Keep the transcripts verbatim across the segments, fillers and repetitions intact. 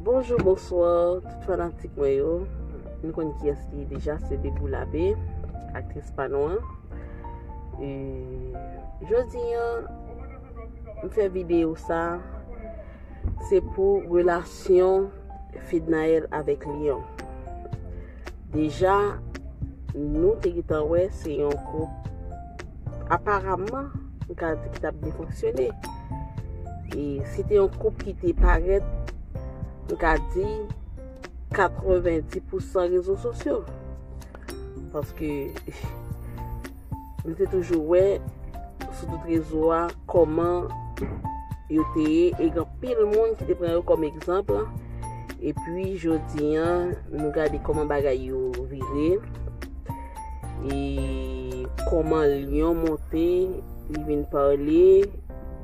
Bonjou, bonswa, tout fanatik mwen yo. Nou konn kiyès li ye deja, se Bebou Labe, aktris pa nou an. E, jodi a, m fè videyo sa, se pou relasyon Fednaelle avèk Lion. Deja, nou te gentan wè se yon koup, aparamman, m ka di ki t ap byen fonksyone. E se te yon koup ki te parèt, m ka di, katrevenndis pousan rezo sosyo. Paske nou te toujou wè sou tout rezo a kòman yo te ye, e gen anpil moun ki te pran yo kòm egzanp. Epi jodi a, nou gade kòman bagay yo vire, e kòman Lion monte, li vin pale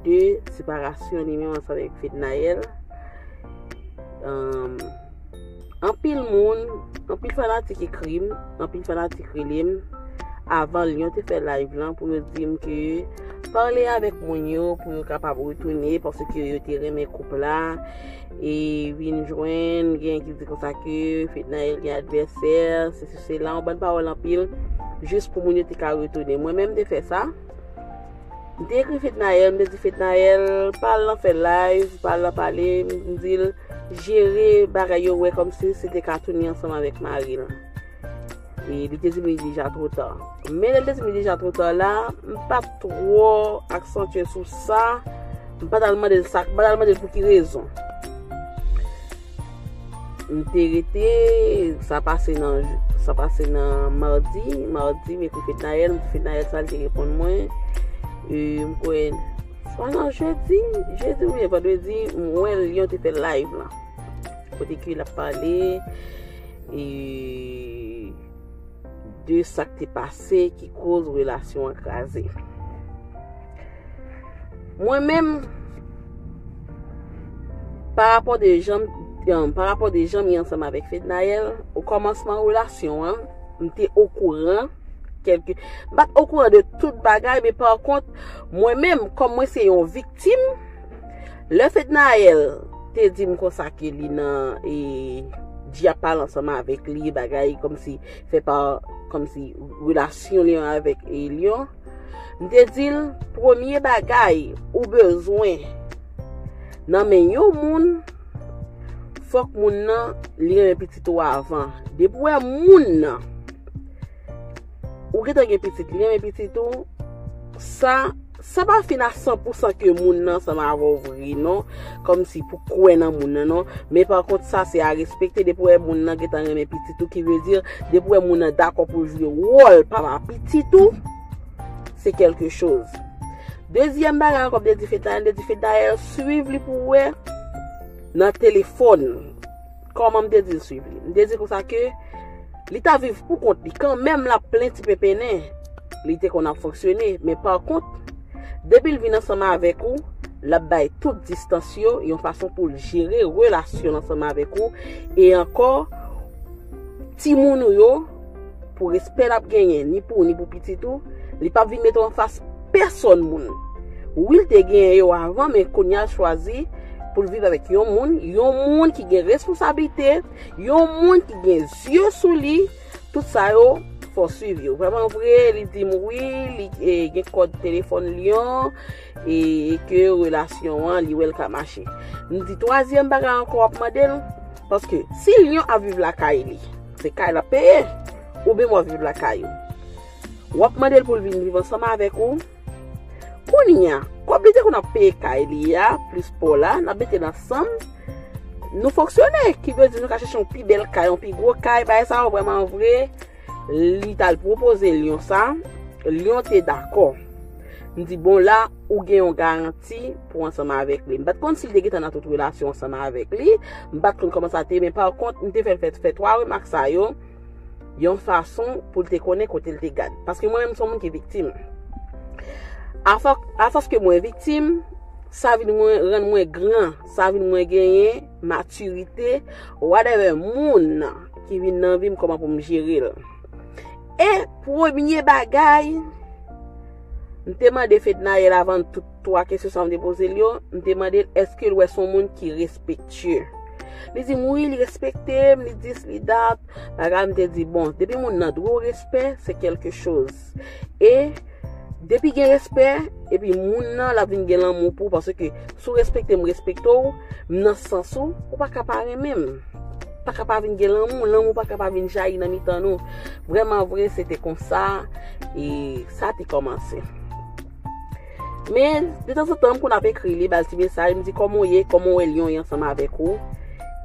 de separasyon li menm ansanm avèk Fednaelle. Anpil moun, anpil fanatik ekri m, anpil fanatik rele m avan Lion te fè live lan pou yo di m ke pale avèk moun yo pou yo kapab retounen, paske yo te renmen koup la, e vin jwenn, gen ki di konsa ke Fednaelle gen advèsè, se si se la, yon bann pawòl anpil, jis pou moun yo te ka retounen. Mwen menm, m te fè sa. M te ekri Fednaelle, m te di Fednaelle, pa al nan fè live, pa al nan pale, m di l, jere bagay yo, wè kòmsi se te ka tounen ansanm avèk mari l. E li te di m li deja twò ta. Men lè l te di m li deja twò ta la, m pa t twò aksantye sou sa, m pa t al mande l sa, m pa t al mande l pou ki rezon. M te rete, sa pase nan, sa pase nan madi, madi, m ekri Fednaelle, m di Fednaelle sa, l te reponn mwen. E, m kwè, swa nan jedi, jedi oubyen vandredi, m wè Lion te fè live lan. Kote ke l ap pale, e, de sa k te pase ki koz relasyon an kraze. Mwen menm, pa rapò de jan, pa rapò de jan m ye ansanm avèk Fednaelle, o kòmansman relasyon an, m te okouran, kèlke, m pa t okouran de tout bagay, men pa kont, mwen menm, kòm mwen se yon viktim, lè Fednaelle te di m konsa ke li nan, e, Dji ap pale ansanm avèk li, bagay kòmsi, fè pa, kòmsi relasyon li avèk, e, Lion, m te di l, premye bagay ou bezwen nan men yon moun, fòk moun nan li renmen pitit ou avan. Depi w wè moun nan, ou gentan gen pitit, li renmen pitit ou, sa, sa pa fin a san pousan ke moun nan ansanm avè w vre, non. Kòmsi pou kwè nan moun nan, non. Men pa kont, sa se a respekte. Depi w wè moun nan gentan renmen pitit ou, ki vle di, depi w wè moun nan dakò pou l jwe wòl papa pitit ou, se kèlke choz. Dezyèm bagay ankò, m te di Fednaelle, m te di Fednaelle, swiv li pou w wè nan telefòn. Kòman m te di l swiv li? M te di konsa ke li ta viv pou kont li. Kanmenm l ap plen ti penpennen, li te konn ap fonksyone. Men pa kont, depi l vin ansanm avèk ou, l ap bay tout distans yo, yon fason pou l jere relasyon l ansanm avèk ou. E ankò, timoun ou yo, pou respè l ap genyen, ni pou ou, ni pou pitit ou, li p ap vin mete w anfas pèsonn moun. Wi, l te genyen yo avan, men kounye a l chwazi pou l viv avèk yon moun, yon moun ki gen responsablite, yon moun ki gen zye sou li. Tout sa yo, fò w swiv yo. Vrèman vre, li di m wi, li, e, gen kòd telefòn Lion, e, e ke relasyon an, li wè l ka mache. M di twazyèm bagay ankò w ap mande l, paske si Lion ap viv lakay li, se kay l ap peye, oubyen w ap viv lakay ou. W ap mande l pou l vin viv ansanm avèk ou. Kounye a, kòb li te konn ap peye kay li a, plis pa w la, n ap mete l ansanm. Nou fonksyone, ki vle di nou ka chèche yon pi bèl kay, yon pi gwo kay, bagay sa yo vrèman vre, li t al pwopoze Lion sa, Lion te dakò. M di, bon, la, ou gen yon garanti pou ansanm avèk li. M pa t konn si l te gentan nan tout relasyon ansanm avèk li. M pa t konn kòman sa te ye, men pa kont, m te fè l fè, fè twa remak sa yo, yon fason pou l te konnen kote l te gad. Paske mwen menm, m se yon moun ki viktim. Afò-, afòs ke mwen viktim, sa vin mwen, rann mwen gran, sa vin mwen genyen matirite, whatever moun ki vin nan vi m, kòman pou m jere l. E premye bagay, m te mande Fednaelle avan tout twa kesyon sa m te poze l yo, m te mande l èske l wè se yon moun ki respektye. Li di m wi, li respekte m, li dis, li dat. Bagay, m te di, bon, depi moun nan dwe w respè, se kèlke choz. E depi gen respè, epi moun nan, l ap vin gen lanmou pou w, paske si w respekte m, respekte w, m nan sans ou, ou pa ka pa renmen m. Pa ka pa vin gen lanmou, lanmou pa ka pa vin jayi nan mitan nou. Vrèman vre, se te konsa, e sa te kòmanse. Men, detanzantan, m konn ap ekri li, ba l ti mesaj, m di, kòman w ye, kòman w wè Lyon ye ansanm avèk ou?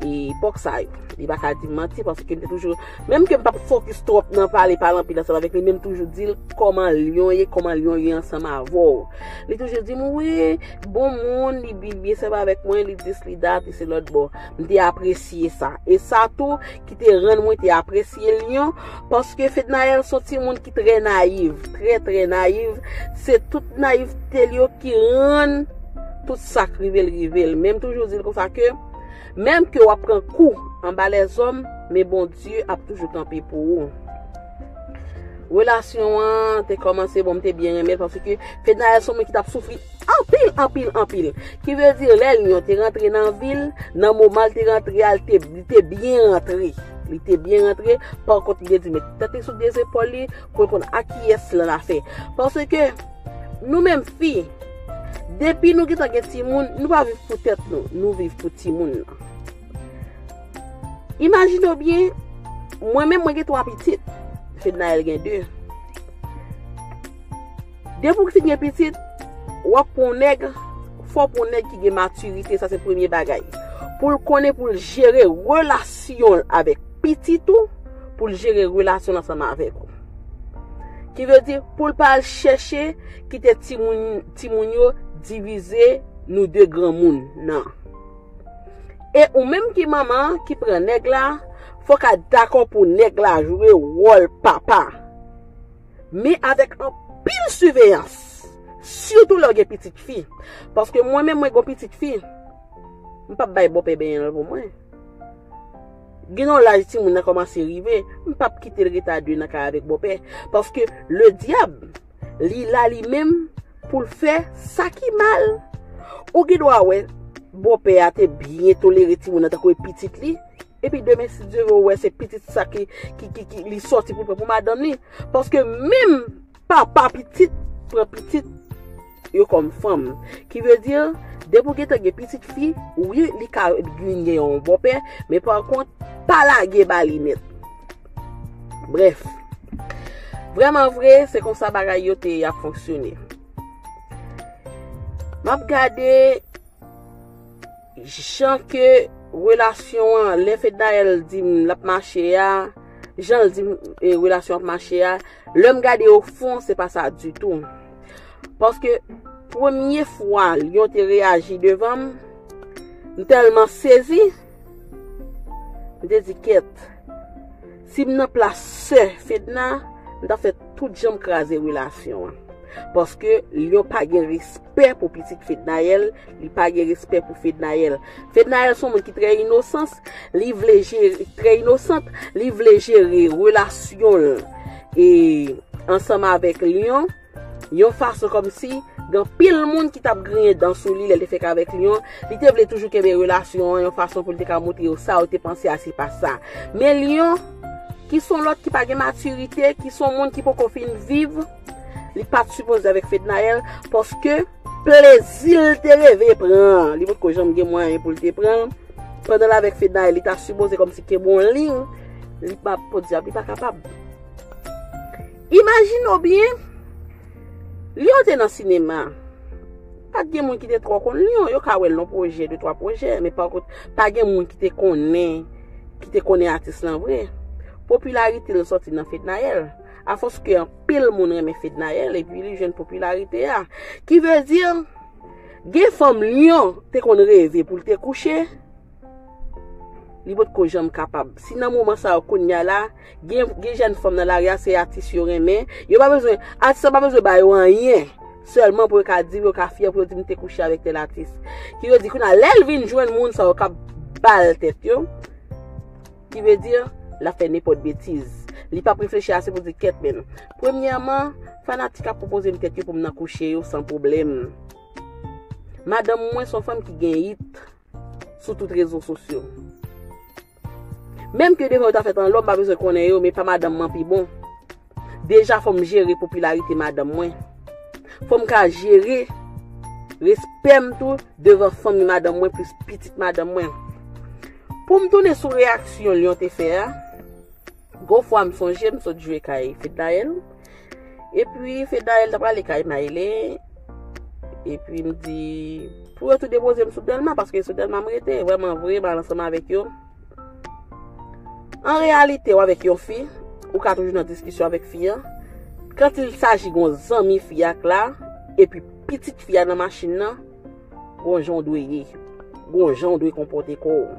E epòk sa yo. Li pa ka di m manti, paske m te toujou, menm ke m p ap fokis twòp nan pale, pale anpil ansanm avèk li, men m toujou di l, kòman Lyon ye, kòman Lyon ye ansanm avè w? Li toujou di m, wi, bon moun, li bi-, byen sèvi avèk mwen, li dis, li dat, li se lòt bò. M te apresye sa. E sa tou, ki te rann mwen te apresye Lyon, paske Fednaelle se yon timoun ki trè nayiv, trè, trè nayiv. Se tout nayivte l yo ki rann tout sa k rive l, rive l. Men m toujou di l konsa ke, menm ke w ap pran kou anba lèzòm, men Bondye ap toujou kanpe pou ou. Relasyon an te kòmanse, bon, m te byen renmen l, paske Fednaelle se yon moun ki t ap soufri anpil, anpil, anpil. Ki vle di, lè Lyon te rantre nan vi l, nan moman l te rantre a, li te, li te byen rantre. Li te byen rantre, pa kont li te di, met tèt li sou de zepòl li, pou l konn a kiyès l annafè. Paske, nou menm fi, depi nou gentan gen timoun, nou pa viv pou tèt nou, nou viv pou timoun nan. Imajine w byen, mwen menm, mwen gen twa pitit. Fednaelle gen de. Depi w fin gen pitit, w ap pran yon nèg, fò w pran yon nèg ki gen matirite, sa se premye bagay. Pou l konnen, pou l jere relasyon l avèk pitit ou, pou l jere relasyon l ansanm avèk ou. Ki vle di, pou l pa al chèche kite timoun, timoun yo divize nou de granmoun nan. E ou menm ki manman an, ki pran nèg la, fòk a dakò pou nèg la jwe wòl papa. Men avèk anpil siveyans. Sitou lè w gen pitit fi. Paske mwen menm, mwen gen yon pitit fi. M p ap bay bòpè benyen l pou mwen. Gen yon laj timoun nan kòmanse rive, m p ap kite l ret a de nan kay avèk bòpè. Paske ledyab, li la li menm pou l fè sa ki mal. Ou gen dwa wè bòpè a te byen tolere timoun nan tankou e pitit li. Epi demen, si Dye vle, ou wè se pitit sa ki, ki, ki, ki li sòti pou l pran pou madanm li. Paske menm papa pitit pran pitit yo kòm fanm. Ki vle di, depi w gentan gen pitit fi, wi, li ka vin gen yon bòpè, men pa kont, pa lage ba li nèt. Brèf. Vrèman vre, se konsa bagay yo te ap fonksyone. M ap gade jan ke relasyon an, lè Fednaelle di m l ap mache a, jan l di m, e, relasyon ap mache a, lè m gade o fon, se pa sa ditou. Paske premye fwa Lyon te reyaji devan m, m tèlman sezi, m te di, kèt, si m nan plas sè Fedna, m ta fè tout jan m kraze relasyon an. Paske Lyon pa gen respè pou pitit Fednaelle, li pa gen respè pou Fednaelle. Fednaelle se yon moun ki trè inosans, li vle jere, trè inosant, li vle jere relasyon l e ansanm avèk Lyon yon fason kòmsi gen anpil moun ki t ap griyen dan sou li lè l te fèk avèk Lyon. Li te vle toujou kenbe relasyon an yon fason pou l te ka montre yo sa yo te panse a, se pa sa. Men Lyon, ki se yon lòt ki pa gen matirite, ki se yon moun ki poko fin viv, li pa t sipoze avèk Fednaelle, paske plezi l te reve pran, li potko janm gen mwayen pou l te pran l. Pandan l avèk Fednaelle, li ta sipoze kòmsi kenbe yon liy, li pa, podyab, li pa kapab. Imajine w byen, Lyon te nan sinema. Pa t gen moun ki te twò konn Lyon, yo ka wè l nan pwojè, de twa pwojè, men pa kont, pa gen moun ki te konnen, ki te konnen atis lan vre. Popilarite l sòti nan Fednaelle. Afòs ke anpil moun renmen Fednaelle, epi li jwenn popilarite a. Ki vle di, gen fanm Lyon te konn reve pou l te kouche, li potko janm kapab. Si nan moman sa yo kounye a la, gen, gen jèn fanm nan lari a, se atis yo renmen. Yo pa bezwen, atis lan pa bezwen ba yo anyen. Sèlman pou yo ka di, yo ka fyè pou yo di, "M te kouche avèk tèl atis." Ki vle di, kounye a, lè l vin jwenn moun sa yo k ap ba l tèt yo, ki vle di, l ap fè nenpòt betiz. Li p ap reflechi ase pou di, "Kèt, men, premyèman, fanatik ap pwopoze m tèt yo pou m nan kouche yo san pwoblèm." Madanm mwen se yon fanm ki gen it. sou tout rezo sosyo. Menm ke devan yo ta fèt an lò, m pa bezwen konnen yo, men pa madanm mwen pi bon. Deja, fò m jere popilarite madanm mwen. Fò m ka jere respè m tou devan fanmi madanm mwen, plis pitit madanm mwen. Pou m tounen sou reyaksyon Lyon te fè a, gwo fwa m sonje, m sot jwe kay Fednaelle. Epi Fednaelle ta prale kay Maëlle. Epi m di, pou yo tou depoze m sou Dèlma, paske sou Dèlma m rete, vrèman vre, m al ansanm avèk yo. An reyalite, w avèk yon fi, ou ka toujou nan diskisyon avèk fi an. Quand il s'agit gon zanmi fi a k la, epi pitit fi a nan machin nan, gon jan w dwe ye. Gon jan w dwe konpòte kò w.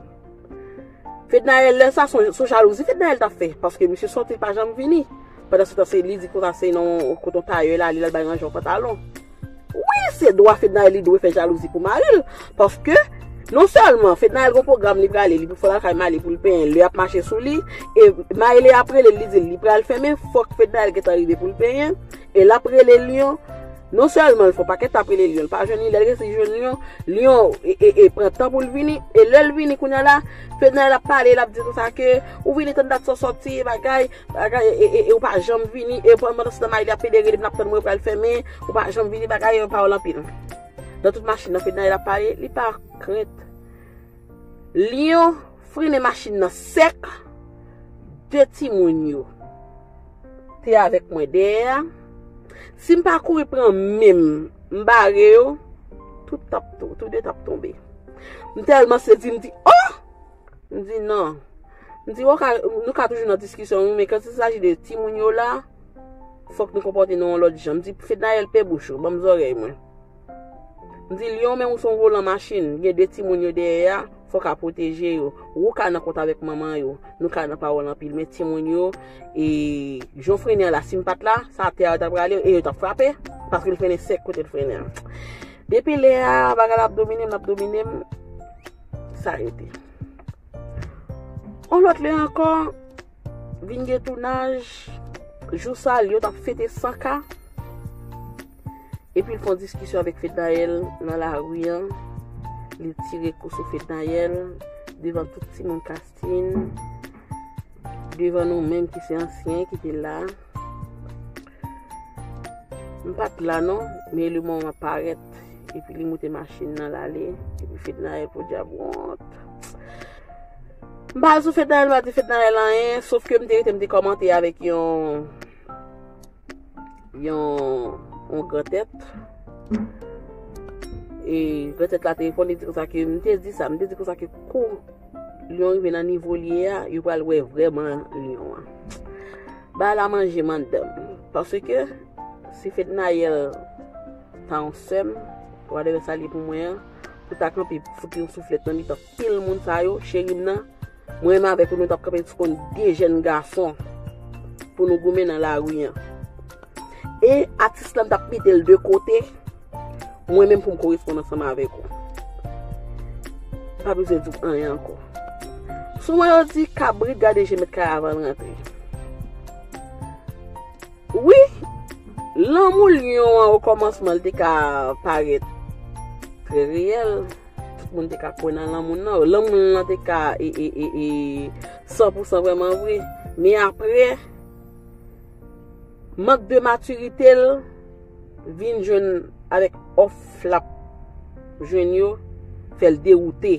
Fednaelle, lè sa, se, se jalouzi Fednaelle t ap fè, paske misye soti pa janm vini. Pandan se tan, se li di konsa, se nan kote yon tayè l ale, l al bay ranje yon pantalon. Wi, se dwa Fednaelle, li dwe fè jalouzi pou mari l, paske non sèlman Fednaelle gon pwogram li prale, li pou fè lakay Maëlle pou l penyen, lè y ap mache sou li, e Maëlle ap rele l, li di l li pral fèmen, fòk Fednaelle gentan rive pou l penyen, e l ap rele Lyon, non sèlman l fè yon pakèt t ap rele Lyon, l pa jwenn li, lè l resi jwenn Lyon, Lyon e, e, e pran tan pou l vini, e lè l vini kounye a la, Fednaelle ap pale, l ap di konsa ke, ou vini tann dat sa w sòti, bagay, bagay, e, e, e, e ou pa janm vini, e pandan se tan Maëlle ap pede rele m, l ap tann mwen pral fèmen, ou pa janm vini, bagay, e pawòl anpil. Nan tout machin nan, Fednaelle ap pale, li pa krent. Lyon frennen machin nan sèk, de timoun yo te avèk mwen dèyè a. Si m pa kouri pran men m, m bare yo, tout t ap tou, tou de t ap tonbe. M tèlman sezi, m di, oh! M di non. M di, w ka, nou ka toujou nan diskisyon, wi, men quand il s'agit de timoun yo la, fòk nou konpòte nou yon lòt jan. M di, Fednaelle, pe bouch ou, ban m zòrèy mwen. M di, Lyon, men ou se yon volan machin, gen de timoun yo dèyè a, fòk a pwoteje yo. Ou ka nan kont avèk manman yo, nou ka nan pawòl anpil, men timoun yo, e, jan w frennen an la, si m pa t la, se atè a yo t ap rale, e yo t ap frape, paske l frennen sèk kote l frennen an. Depi lè a, bagay la ap domine m, l ap domine m, sa rete. On lòt lè ankò, vin gen tounaj, jou sa, Lyon t ap fete san K. Epi l fè yon diskisyon avèk Fednaelle nan lari an. Li tire kou sou Fednaelle devan tout timoun Castin, devan nou menm ki se ansyen ki te la. M pa t la non, men lemoman parèt. Epi li moute machin nan, l ale. Epi Fednaelle, podyab wont. M pa sou Fednaelle, m pa di Fednaelle anyen, sof ke m te rete, m te kòmante avèk yon, yon, yon grantèt. E grantèt la te reponn, li di konsa ke, m te di sa, m te di konsa ke kou Lyon rive nan nivo li ye a, yo pral wè vrèman Lyon an. Bagay la manje m anndan m. Paske si Fednaelle ta yon sè m, wadèvè sa li ye pou mwen an, pou ta kanpe fout yon souflèt nan mitan pil moun sa yo, cheri m nan, mwen menm avèk ou, nou t ap kanpe sou konn de jèn gason pou nou goumen nan lari an. E atis la, m t ap mete l de kote, mwen menm pou m koresponn ansanm avèk ou. M pa bezwen di w anyen ankò. Sou mwen yo di kabrit gade je mèt kay avan l rantre. Wi, lanmou Lyon an okòmansman li te ka parèt trè reyèl. Tout moun te ka kwè nan lanmou nan. Lanmou lan te ka e, e, e, e, san pou san vrèman vre. Men apre, mank de matirite l vin jwenn avèk òf l ap jwenn yo, fè l dewoute.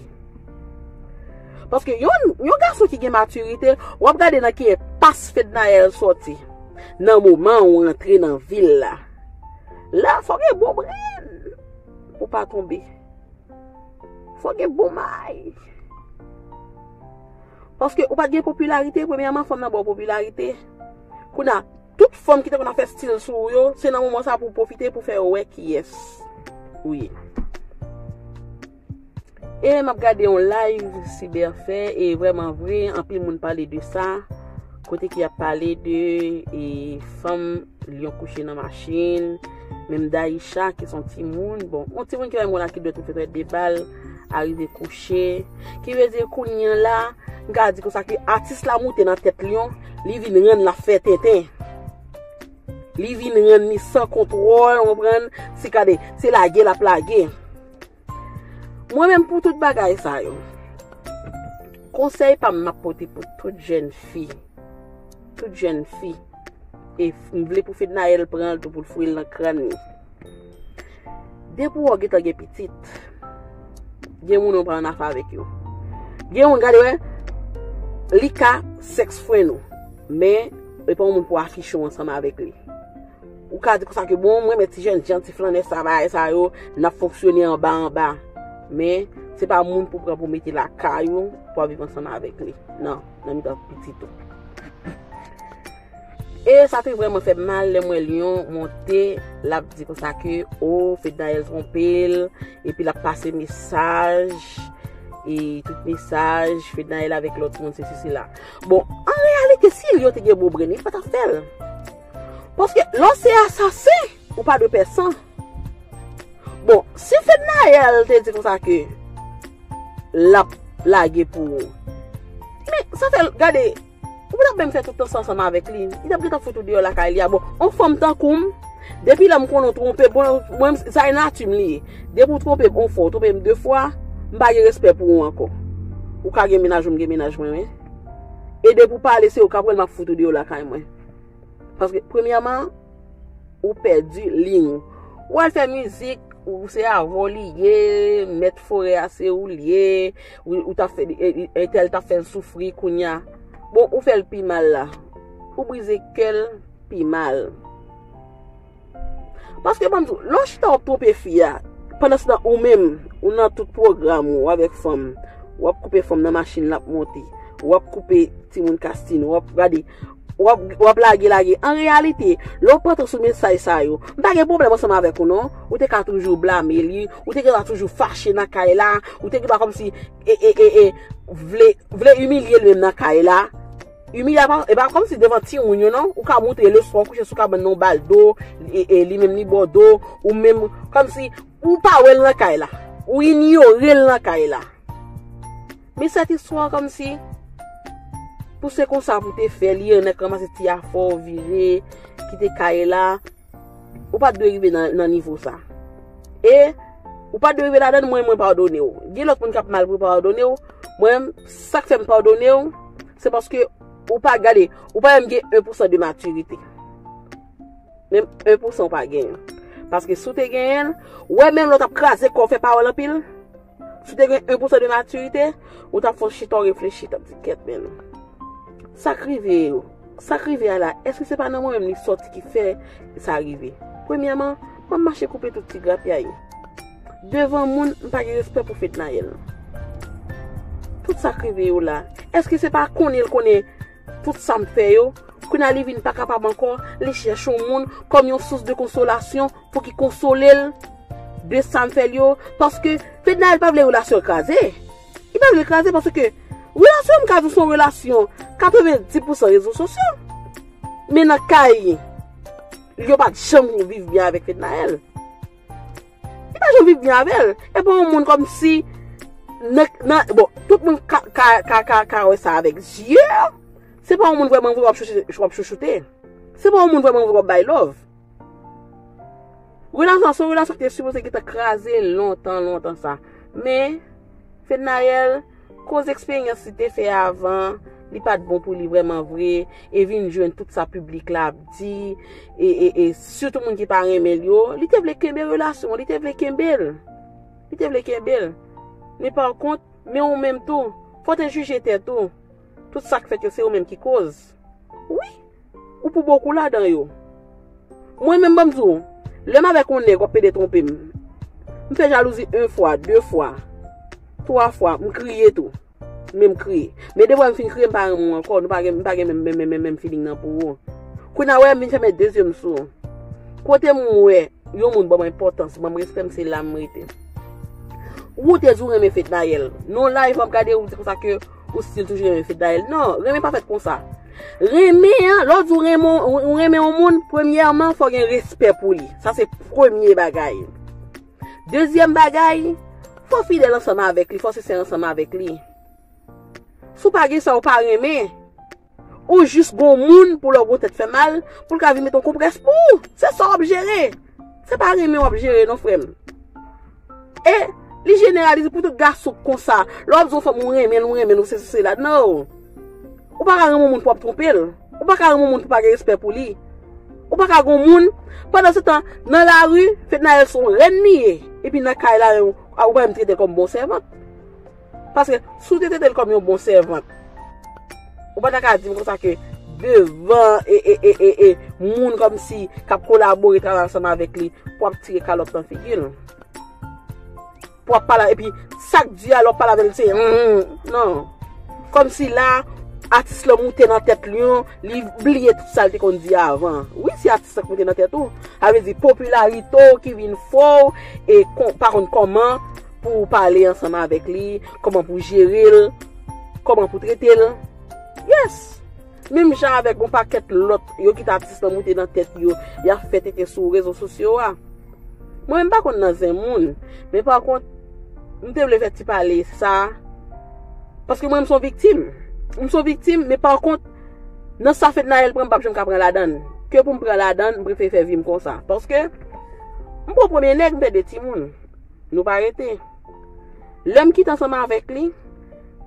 Paske yon, yon gason ki gen matirite, w ap gade nan ki enpas Fednaelle sòti. Nan moman ou antre nan vi l la. La, fò gen bon brenn pou w pa tonbe. Fò gen bon may. Paske ou pa t gen popilarite, premyèman, fanm nan ba w popilarite. Kounye a, tout fanm ki te konn ap fè stil sou ou yo, se nan moman sa pou w pwofite pou fè yo wè kiyès ou ye. E m ap gade yon live Cyber fè, e vrèman vre, anpil moun pale de sa, kote ki ap pale de, e, fanm Lyon kouche nan machin, menm Daïcha, ki se yon timoun, bon, yon timoun ki pa menm konn a ki dwèt ou fè fè de bal, arive kouche. Ki vle di, kounye a la, m ka di konsa ke atis la moute nan tèt Lyon, li vin rann l ap fè tenten. Li vin rann li san kontwòl, w konprann? Se gade, se lage l ap lage. Mwen menm pou tout bagay sa yo, Konsèy pa m m ap pote pou tout jèn fi. Tout jèn fi. E m vle pou Fednaelle pran l tou pou l foure l nan kràn li. Depi w gentan gen pitit, gen moun ou pa annafè avèk yo. Gen moun, gade, wè, li ka sex friend ou, men e pa yon moun pou afiche w ansanm avèk li. Ou ka di konsa ke, bon, mwen, men ti jèn jan, ti flannè sa, bagay sa yo, n ap fonksyone anba anba. Men se pa moun pou pran pou mete lakay ou, pou ap viv ansanm avèk li. Non, nan mitan pitit ou. E sa te vrèman fè m mal lè m wè Lion monte, l ap di konsa ke, o, Fednaelle twonpe l, epi l ap pase mesaj, e tout mesaj, Fednaelle avèk lòt moun, sesi, sela. Bon, an reyalite, si Lion te gen bon brenn, li pa t ap fè l. Paske lè w se asasen, ou pa dwe pè san. Bon, si Fednaelle te di konsa ke l ap lage pou ou, men sa fè l, gade, ou pa t ap menm fè tout tan sa ansanm avèk li. Li t ap gentan fout ou deyò lakay li a. Bon, yon fanm tankou m, depi lè m konnen w twonpe, bon, mwen, sa e nati m li ye. Depi w twonpe m yon fwa, w twonpe m de fwa, m pa gen respè pou ou ankò. Ou ka gen mennaj ou, m gen mennaj mwen, wi. E depi w pale, se ou k ap wè l, m ap fout ou deyò lakay mwen. Paske, premyèman, ou pèdi liy ou. Ou al fè mizik, ou se avè w li ye, mèt forè a se ou li ye, ou, ou t ap fè, e, e, entèl t ap fè l soufri, kounye a. Bon, ou fè l pi mal la. Ou brize kè l pi mal. Paske, ban m di w, lè w chita w ap twonpe fi a, pandansetan ou menm, ou nan tout pwogram ou avèk fanm, w ap koupe fanm nan machin l ap monte, w ap koupe timoun kastine, w ap gade, w ap, w ap lage, lage. An reyalite, lè w pantan sou mesaj sa yo, m pa gen pwoblèm ansanm avèk ou non. Ou te ka toujou blame li, ou te ka toujou fache nan kay la, ou te ka kòmsi, e, e, e, e, vle, vle imilye l menm nan kay la. Imilye a pa, e pa kòmsi devan timoun yo non, ou ka montre leson, kouche sou kabann nan, ou ba l do, e, e, li menm li ba w do, ou menm, kòmsi, ou pa wè l nan kay la, ou inyore l nan kay la. Men sèt istwa kòmsi, pou se konsa pou te fè, li nèk ranmase ti afè w vire, kite kay la, ou pa t dwe rive nan, nan nivo sa. E, ou pa t dwe rive ladan l, mwen, mwen padone w. Gen lòt moun k ap mal pou yo padone w, mwen, sa k fè m padone w, se paske ou pa gade, ou pa menm gen en pousan de matirite. Menm en pousan ou pa genyen. Paske si w te genyen l, ou wè menm lè w t ap kraze kò w fè pawòl anpil, si w te gen en pousan de matirite, ou t ap fè w chita w reflechi, t ap di, kèt, men sa k rive yo, sa k rive a la, èske se pa nan mwen menm li sòti ki fè sa rive? Premyèman, mwen m mache koupe tout ti grapyay. Devan moun, m pa gen respè pou Fednaelle. Tout sa k rive yo la, èske se pa konnen l konnen tout sa m fè yo? Kounye a li vin pa kapab ankò, li chèche yon moun kòm yon sous de konsolasyon pou ki konsole l de sa m fè l yo. Paske Fednaelle pa vle relasyon kraze. Li pa vle kraze paske relasyon m ka di w se yon relasyon katrevenndis pousan rezo sosyo. Men nan kay, yo pa t janm viv byen avèk Fednaelle. Li pa janm viv byen avè l. E pa yon moun kòmsi, nan, nan, bon, tout moun ka, ka, ka, ka, ka wè sa avèk zye. Se pa yon moun vrèman vre w ap chouchoute, w ap chouchoute. Se pa yon moun vrèman vre w ap bay love. Relasyon an se yon relasyon ki te sipoze gentan kraze lontan, lontan sa. Men, Fednaelle, koz eksperyans li te fè avan, li pa t bon pou li vrèman vre, e vin jwenn tout sa piblik la ap di, e, e, e sitou moun ki pa renmen l yo, li te vle kenbe relasyon an, li te vle kenbe l. Li te vle kenbe l. Men pa kont, men ou menm tou, fò w te jije tèt ou. Tout sa k fèt yo, se ou menm ki koz. Wi, ou pou bokou ladan yo. Mwen menm, ban m di w, lè m avèk yon nèg, w ap pede twonpe m. M fè jalouzi en fwa, de fwa, twa fwa, m kriye tou. Men m kriye. Men depi m fin kriye, m pa renmen w ankò. Nou pa gen, m pa gen menm, menm, menm, menm, menm feeling nan pou ou. Kounye a, wè, m vin fèmen de zye m sou ou. Kote m wè yon moun ban m enpòtans, ban m respè m, se la m rete. Ou te di w renmen Fednaelle. Non, live m ap gade, ou di konsa ke ou still toujou renmen Fednaelle. Non, renmen pa fèt konsa. Renmen an, lè w di w renmen, ou renmen yon moun, premyèman, fò gen respè pou li. Sa se premye bagay. Dezyèm bagay, fò fidèl ansanm avèk li, fò sensè ansanm avèk li. Si w pa gen sa, ou pa renmen. Ou jis gon moun pou lè w gon tèt fè mal, pou l ka vin met yon konprès pou ou. Se sa w ap jere. Se pa renmen w ap jere non, frè m. E Li jeneralize pou tout gason konsa. Lè w ap di yon fanm ou renmen l, ou renmen l, ou sesi, ou sela. No. Ou pa ka renmen yon moun pou w ap twonpe l. Ou pa ka renmen yon moun pou w pa gen respè pou li. Ou pa ka gen yon moun. Pandan se tan, nan lari, Fednaelle se yon rèn li ye. Epi nan kay la, ou pa menm trete l kòm bon sèvant. Paske si w te trete l kòm yon bon sèvant, ou pa ta ka di m konsa ke devan e, e, e, e, e, moun kòmsi k ap kolabore travay ansanm avèk li pou w ap tire kalòt nan figi l. Pou w ap pale, epi sa k di a, lè w ap pale avè l, se, hmm, non. Kòmsi la, atis lan moute nan tèt li, li bliye tout sa l te konn di avan. Wi, se atis lan k moute nan tèt ou. Sa vle di, popilarite w ki vin fè w e kon, pa konn kòman pou w pale ansanm avèk li, kòman pou w jere l, kòman pou w trete l. Yes! Menm jan avèk yon pakèt lòt, yo kite atis lan moute nan tèt yo, y ap fè tenten sou rezo sosyo a. Mwen menm pa konn nan zen moun, men pa kont, m te vle fè ti pale sa, paske mwen m se yon viktim. M se yon viktim, men pa kont, nan sa Fednaelle pran, m p ap janm ka pran ladan l. Ke pou m pran ladan l, m prefere fè vi m konsa. Paske, m pran premye nèg, m fè de timoun. Nou pa rete. Lè m kite ansanm avèk li,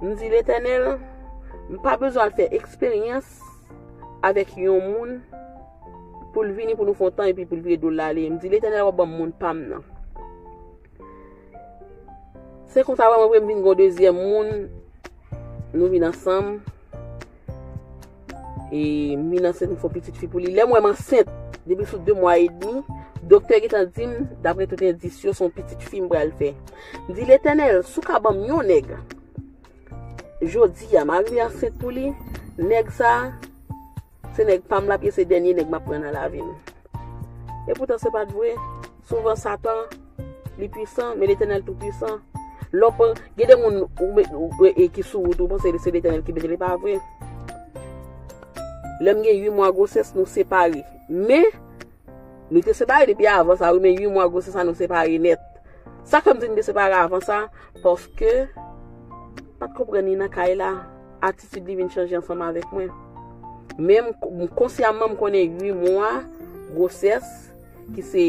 m di, Letènèl, m pa bezwen al fè eksperyans avèk yon moun pou l vini pou nou fè yon tan epi pou l vire do l ale. M di, Letènèl, w ap ban m moun pa m nan. Se konsa, vrèman vre, m vin gen yon dezyèm moun, nou vin ansanm. E m vin ansent, m fè yon pitit fi pou li. Lè m wè m ansent, depi sou de mwa edmi, doktè gentan di m, daprè tout endis yo, se yon pitit fi m pral fè. M di, Letènèl, si w ka ban m yon nèg, jodi a, m a rive ansent pou li, nèg sa a, se nèg pa m l ap ye, se dènye nèg m ap pran nan lavi m. Epoutan, se pa t vre. Souvan, Satan, li pwisan, men Letènèl tou pwisan. Lè w pran, gen de moun ou, ou, ou, e, ki sou wout, ou panse se Letènèl ki mete l, e pa vre. Lè m gen uit mwa gwosès, nou separe. Men, nou te separe depi avan sa, wi, men uit mwa gwosès sa, nou separe nèt. Sa k fè m di n te separe avan sa, paske pa t konprann li nan kay la, atitid li vin chanje ansanm avèk mwen. Men m, m konsyaman m konnen uit mwa gwosès, ki se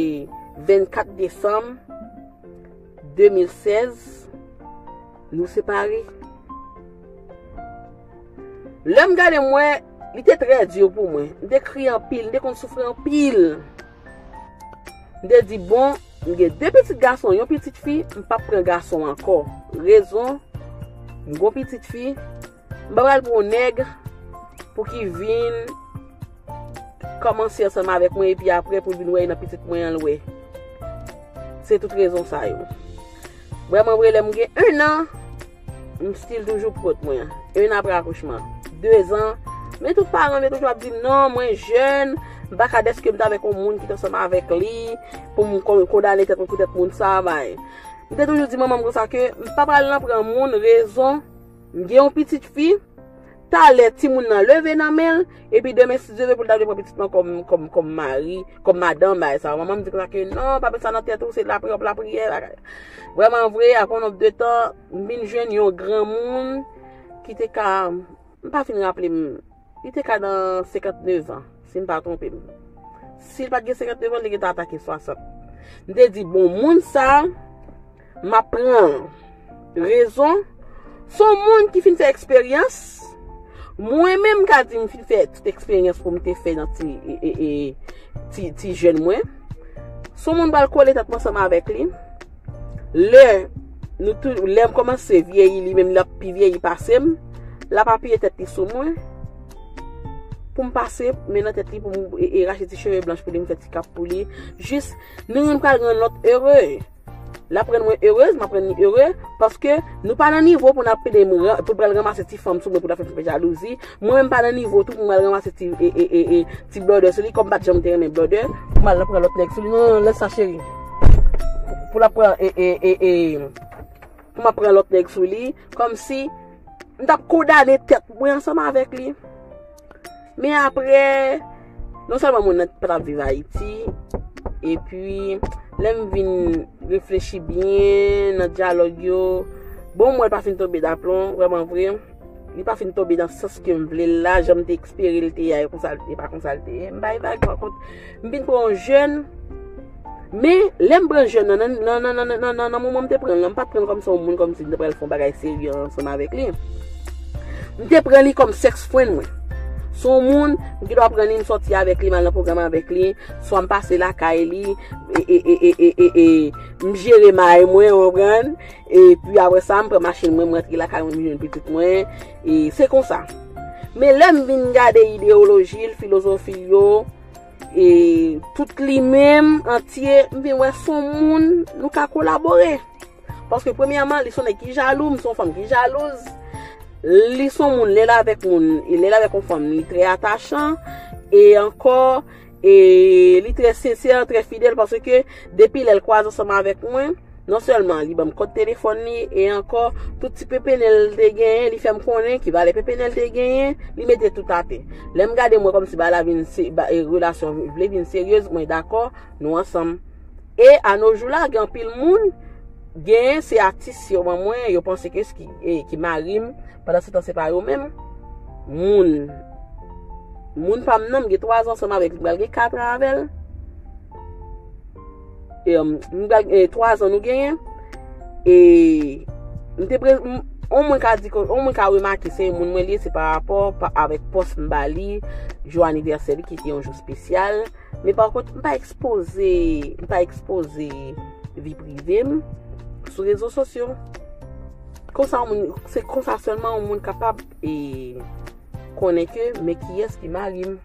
vennkat desanm de mil sèz, nou separe. Lè m gade m wè, li te trè di pou mwen. M te kriye anpil, m te konn soufri anpil. M te di, bon, m gen de pitit gason, yon pitit fi, m p ap pran gason ankò. Rezon, m gon pitit fi, m pa pral pran yon nèg pou ki vin kòmanse ansanm avèk mwen, epi apre pou l vin wè nan pitit mwen an l wè. Se tout rezon sa yo. Vrèman vre, lè m gen en an, m still toujou pou kont mwen. En an apre akouchman. De zan. Men tout paran m yo toujou ap di m, non, mwen jèn, m pa ka dèske m t avèk yon moun ki t ansanm avèk li, pou m kon-, kondane tèt mwen poutèt moun sa a, bay. M te toujou di manman m konsa ke m pa pral nan pran moun, rezon, m gen yon pitit fi, talè timoun nan leve nan men l, epi demen, si Dye vle, pou l ta vle pran pitit mwen kòm, kòm, kòm mari, kòm madanm, bagay sa. Manman m di konsa ke non, pa met sa nan tèt ou, se lapriyè, lapriyè, bagay. Vrèman vre, apre yon nonb de tan, m vin jwenn yon granmoun ki te ka, m pa fin raple m, li te ka nan senkantnèf an, si m pa twonpe m. Si l pa t gen senkantnèf an, li gentan atake swasant. M te di, bon, moun sa, m ap pran l. Rezon, se yon moun ki fin fè eksperyans. Mwen menm, m ka di m fin fè tout eksperyans pou m te fè nan ti, e, e, e, ti, ti jèn mwen. Se yon moun pral kole tèt mwen ansanm avèk li. Lè nou tou, lè m kòmanse vyeyi, li menm l ap pi vyeyi pase m, l ap apiye tèt li sou mwen. Pou m pase men nan tèt li, pou m, e, e, rache ti cheve blanch pou li, m fè ti kap pou li. Jis, nou youn pral rann lòt ere. L ap rann mwen erez, m ap rann li ere, paske nou pa nan nivo pou n ap pede m ran-, pou l pral ranmase ti fanm sou mwen pou l ap fè m fè jalouzi. Mwen menm pa nan nivo tou pou m al ranmase ti, e, e, e, e, ti blòdè sou li, kòm m pa t janm te renmen blòdè, pou m al pran lòt nèg sou li. Non, non, lè sa cheri. Pou l ap pran, e, e, e, e, pou m ap pran lòt nèg sou li, kòmsi m t ap kondane tèt mwen ansanm avèk li. Men apre, non sèlman moun nan pa t ap viv Ayiti, epi lè m vin reflechi byen nan dyalòg yo, bon, m wè l pa fin tonbe daplon, vrèman vre. Li pa fin tonbe nan sans ke m vle l la, jan m te espere l te ye a, e konsa l te, e pa konsa l te ye. M bay vag, pa kont, m vin pran yon jèn, Men, lè m pran jèn nan, nan, nan, nan, nan, nan, nan, nan moman m te pran l lan, m pa t pran l kòm se yon moun kòm si m te pral fè yon bagay serye ansanm avèk li. M te pran li kòm sex friend mwen. Se yon moun, m gen dwa pran li, m sòti avèk li, m al nan pwogram avèk li, swa m pase lakay li, e, e, e, e, e, e, e, m jere may mwen, ou konprann? Epi apre sa, m pran machin mwen, m rantre lakay mwen, m jwenn pitit mwen, e se konsa. Men lè m vin gade ideyoloji l, filozofi l yo, e tout li menm antye, m vin wè se yon moun nou ka kolabore. Paske premyèman, li se yon nèg ki jalou, m se yon fanm ki jalouz. Li se yon moun, lè l avèk moun, e lè l avèk yon fanm, li trè atachan, e ankò, e li trè sensè, trè fidèl, paske depi lè l kwaze ansanm avèk mwen, non sèlman li ban m kòd telefòn li, e ankò, tout ti pepenèl l te genyen, li fè m konnen ki valè pepenèl l te genyen, li mete tout atè. Lè m gade mwen kòmsi bagay la vin se, ba, e, relasyon vle vin seryez, mwen dakò, nou ansanm. E a no jou la, gen anpil moun, genyen se atis yo ban mwen, yo panse ke ki, e, ki mari m, pandan se tan se pa yo menm. Moun, moun pa m nan, m gen twa zan ansanm avèk li, m pral gen kat an avè l. E, um, m pral, e, twa zan nou genyen. E m te pre-, m, on mwen ka di ke, on mwen ka remake se yon moun mwen li ye, se pa rapò pa, avèk pòs m ba li, jou anivèsè li ki te yon jou espesyal. Men pa kont, m pa ekspoze, m pa ekspoze vi prive m sou rezo sosyo. Konsa, yon moun, se konsa sèlman yon moun kapab, e, konnen ke men kiyès ki mari m.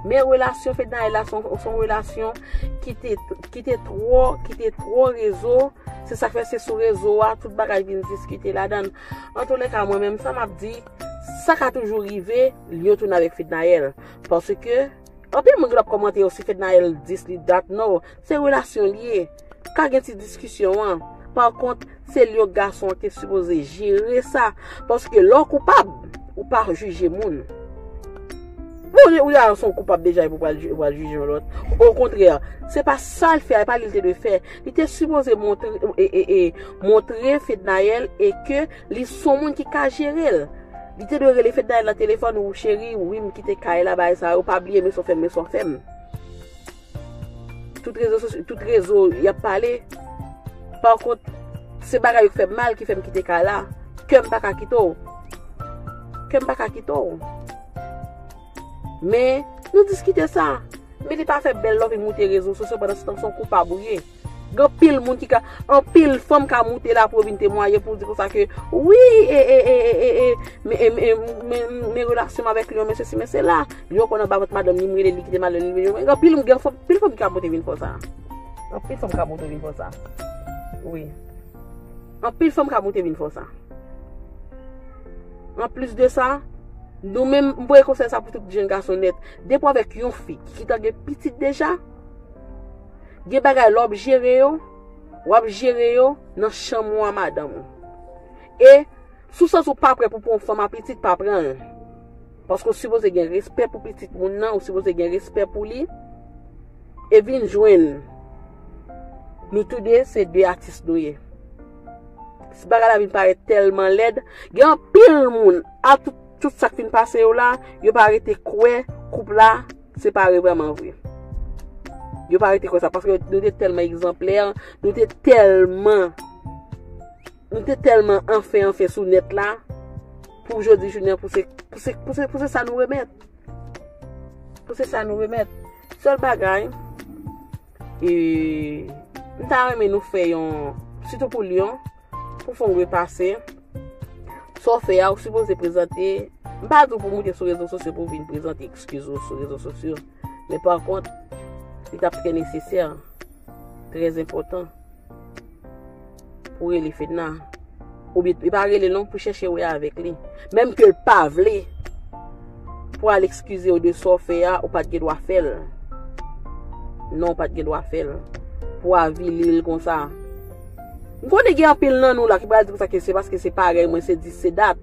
Men relasyon Fednaelle la, se yon, se yon relasyon ki te, ki te twò, ki te twò rezo. Se sa k fè se sou rezo a, tout bagay vin diskite ladan l. Antoulèka, mwen menm, sa m ap di, sa ka toujou rive, Lyon tounen avèk Fednaelle. Paske, anpil moun gen dwa ap kòmante yo, si Fednaelle dis li dat, non, se relasyon li ye. Ka gen ti diskisyon an. Pa kont, se Lyon gason an ki te sipoze jere sa. Paske lè w koupab, ou pa jije moun. Bon, ou ya son koupab deja epi w pral ju-, w pral jije yon lòt. Okontrè, se pa sa l fè a, e pa li l te dwe fè. Li te sipoze montre, e, e, e, montre Fednaelle e ke li se yon moun ki ka jere l. Li te dwe rele Fednaelle nan telefòn, ou cheri, wi, m kite kay la, bagay sa yo, pa bliye, men sa w fè m, men sa w fè m. Tout rezo sosyo, tout rezo, y ap pale. Pa kont, se bagay yo k fè m mal ki fè m kite kay la. Kè m pa ka kite w. Kè m pa ka kite w. Men, nou diskite sa. Men li pa fè bèl lè w vin moute rezo sosyo pandan se tan se yon koupab ou ye. Gen anpil moun ki ka, anpil fanm ka moute la pou yo vin temwaye pou di konsa ke, wi, e, e, men, e, men, men, men relasyon m avèk li, men sesi, men sela. Li yo konn anba vant madanm li, m rele li kite madanm li, men gen anpil, gen anpil fanm ki ka moute vin fè sa. Anpil fanm ka moute vin fè sa. Wi. Anpil fanm ka moute vin fè sa. Anplis de sa, nou menm, m voye konsèy sa pou tout jèn gason nèt. Depi w avèk yon fi ki gentan gen pitit deja, gen bagay lè w ap jere yo, w ap jere yo nan chanm ou a madanm ou. E si w santi w pa prè pou pran yon fanm a pitit, pa pran l. Paske w sipoze gen respè pou pitit moun nan, ou sipoze gen respè pou li. E vin jwenn nou toude se de atis nou ye. Si bagay la vin parèt tèlman lèd, gen anpil moun, a tout, tout sa k fin pase yo la, yo pa rete kwè koup la separe vrèman vre. Yo pa rete kwè sa, paske nou te tèlman egzanplè, nou te tèlman, nou te tèlman anfen, anfen sou nèt la, pou jodi jounen, pou se, pou se, pou se, pou se sa nou remèt. Pou se sa nou remèt. Sèl bagay, e, m ta renmen nou fè yon, sitou pou Lyon, pou fè yon repase. Sa w fè a, ou sipoze prezante. M pa di w pou moute sou rezo sosyo pou w vin prezante eskiz ou sou rezo sosyo. Men pa kont, li t ap trè nesesè, trè enpòtan pou rele Fedna. Oubyen, li pa rele l non pou chèche wè avèk li. Menm ke l pa vle, pou al eskize w de sa w fè a, ou pa t gen dwa fè l. Non, ou pa t gen dwa fè l. Pou avili l konsa. M konnen gen anpil nan nou la ki pral di konsa ke se paske se parèy mwen, se dis, se dat.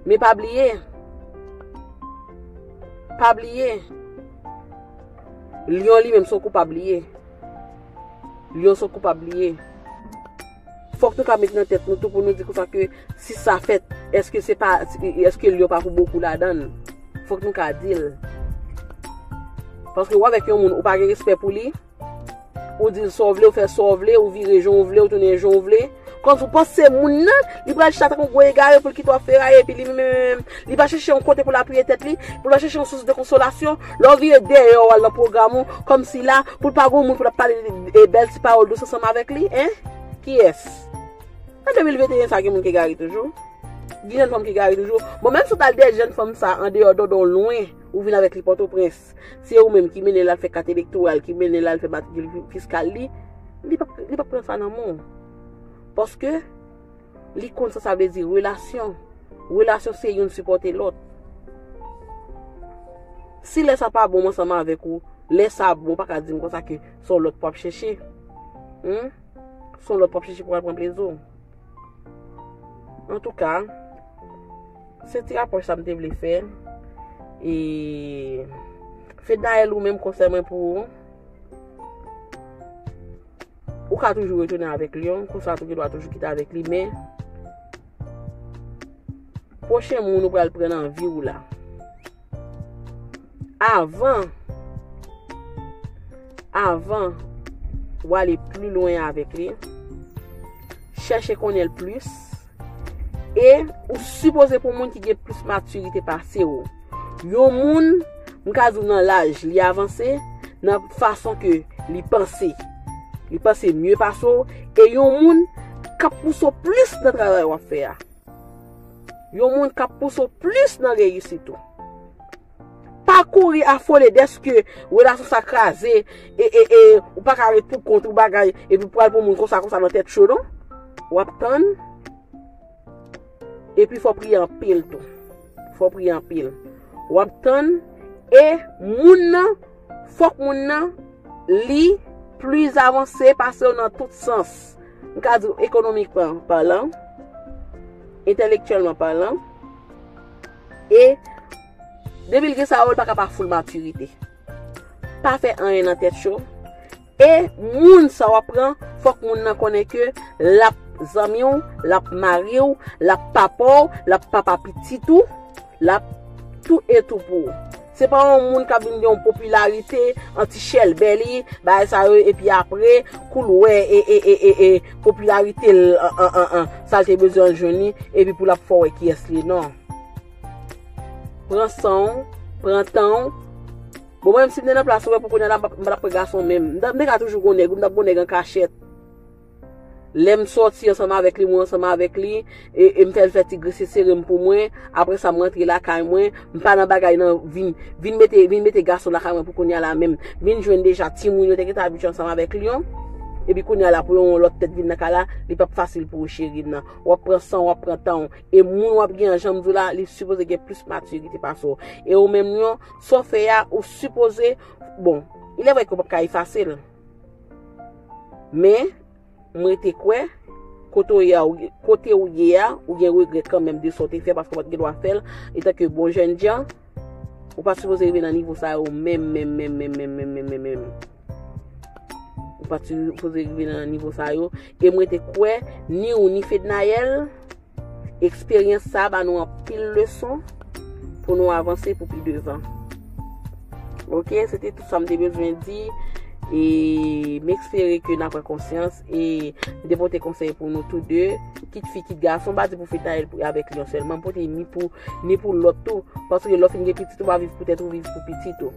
Men pa bliye. Pa bliye. Lyon li menm se yon koupab li ye. Lyon se yon koupab li ye. Fòk nou ka met nan tèt nou tou pou nou di konsa ke si sa fèt, èske se pa, èske Lyon pa pou bokou ladan l? Fòk nou ka di l. Paske w avèk yon moun, ou pa gen respè pou li, Ou di l sa w vle, ou fè sa w vle, ou vire jan w vle, ou tounen jan w vle. Kòmsi w panse se moun nan, li pral chita tankou gwo egare pou l kite w ap feraye, epi li menm, li pa chèche yon kote pou l apiye tèt li, pou l pa chèche yon sous de konsolasyon. Lè w vire dèyè w al nan pwogram ou, kòmsi la, pou l pa gen moun pou l ap pale e bèl ti pawòl dous ansanm avèk li, en? Kiyès? Nan de mil venteyen sa, gen moun ki egare toujou. Gen jèn fanm ki egare toujou. Bon, menm si w t al dèyè jèn fanm sa, andeyò Dondon lwen, ou vin avèk li Pòtoprens. Se ou menm ki mennen l al fè kat elektoral, ki mennen l al fè matrikil fi-, fiskal li, li p ap, li p ap pran sa nan men w. Paske li konn sa sa vle di relasyon. Relasyon se youn sipòte lòt. Si lè sa pa bon, m ansanm avèk ou, lè sa bon, ou pa ka di m konsa ke se yon lòt pou ap chèche. Hmm? Se yon lòt pou ap chèche pou al pran plezi w. Antouka, se ti rapwòch sa m te vle fè. E Fednaelle, ou menm, konsèy mwen pou ou, ou ka toujou retounen avèk Lion, konsa tou gen dwa toujou kite avèk li, men pwochen moun ou pral pran nan vi w la, avan, avan w ale pli lwen avèk li, chèche konnen l plis, e ou sipoze pou moun ki gen plis matirite pase w. Yon moun, m ka di w nan laj, li avanse nan fason ke li panse. Li panse mye pase w, e yon moun k ap pouse w plis nan travay w ap fè a. Yon moun k ap pouse w plis nan reyisit ou. Pa kouri afole dèske relasyon sa kraze, e, e, e, ou pa ka ret pou kont ou bagay, epi pral pou moun konsa, konsa nan tèt cho, non. W ap tann, epi fò w priye anpil tou. Fò w priye anpil. W ap tann, e moun nan, fòk moun nan, li plis avanse pase w nan tout sans. M ka di w ekonomikman palan, entèlektyèlman palan, e depi l gen sa yo, l pa ka pa full matirite. Pa fè anyen nan tèt cho. E moun sa w ap pran, fòk moun nan konnen ke l ap zanmi w, l ap mari w, l ap papa w, l ap papa pitit ou, l ap tou e tou pou ou. Se pa yon moun k ap vin gen yon popilarite, anti chèlbè li, bagay sa yo, epi apre, kou l wè, e, e, e, e, e, popilarite l, an, an, an, an, sa l te bezwen an jwenn li, epi pou l ap fè w wè kiyès li ye, non. Pran san w, pran tan w. Bon, mwen menm si m te nan plas ou, wè pou kounye a la, m pa, m pa t ap pran gason menm. M ta, m te ka toujou gon nèg, m t ap gon nèg an kachèt. Lè m sòti ansanm avèk li, mwen ansanm avèk li, e, e m fè l fè ti grenn sere m pou mwen, apre sa m rantre lakay mwen, m pa nan bagay nan vin, vin mete, vin mete gason lakay mwen pou kounye a la menm. Vin jwenn deja timoun yo te gentan abitye ansanm avèk li an. Epi kounye a la pou yon lòt tèt vin nan kay la, li p ap fasil pou ou cheri m nan. W ap pran san w, w ap pran tan w. E moun w ap gen an, jan m di w la, li sipoze gen plis matirite pase w. E ou menm Lion, sa w fè a, ou sipoze, bon, il est vrai ke w p ap ka efase l. Men, m rete kwè, kote w ye a, ou, kote w ye a, ou gen regrè kanmenm de sa w te fè, paske w pa t gen dwa fè l, etanke bon jènjan, ou pa t sipoze rive nan nivo sa yo menm, menm, menm. Ou pa t sipoze rive nan nivo sa yo. E m rete kwè, ni ou, ni Fednaelle, eksperyans sa ba nou anpil leson pou nou avanse pou pi devan. Ok, se te tout sa m te bezwen di. E m espere ke n a pran konsyans. E m te pote konsèy pou nou tou de. Kit fi, kit gason, m pa di pou Fednaelle pou, avèk Lion sèlman. M pote ni pou, ni pou lòt tou. Paske lè w fin gen pitit, ou pa viv pou tèt ou, viv pou pitit ou.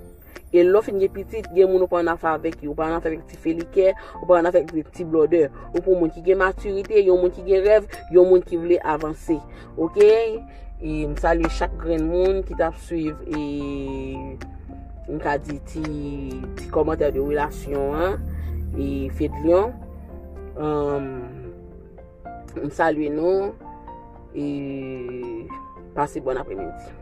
E lè w fin gen pitit, gen moun ou pa annafè avèk yo. Ou pa annafè avèk ti felikè, ou pa annafè avèk ti blòdè. Ou pou moun ki gen matirite, yon moun ki gen rèv, yon moun ki vle avanse. Ok? E m salye chak grenn moun ki t ap swiv, e m ka di ti, ti kòmantè de relasyon an, e Fedlion. Anm, m salye nou, e pase bòn apremidi.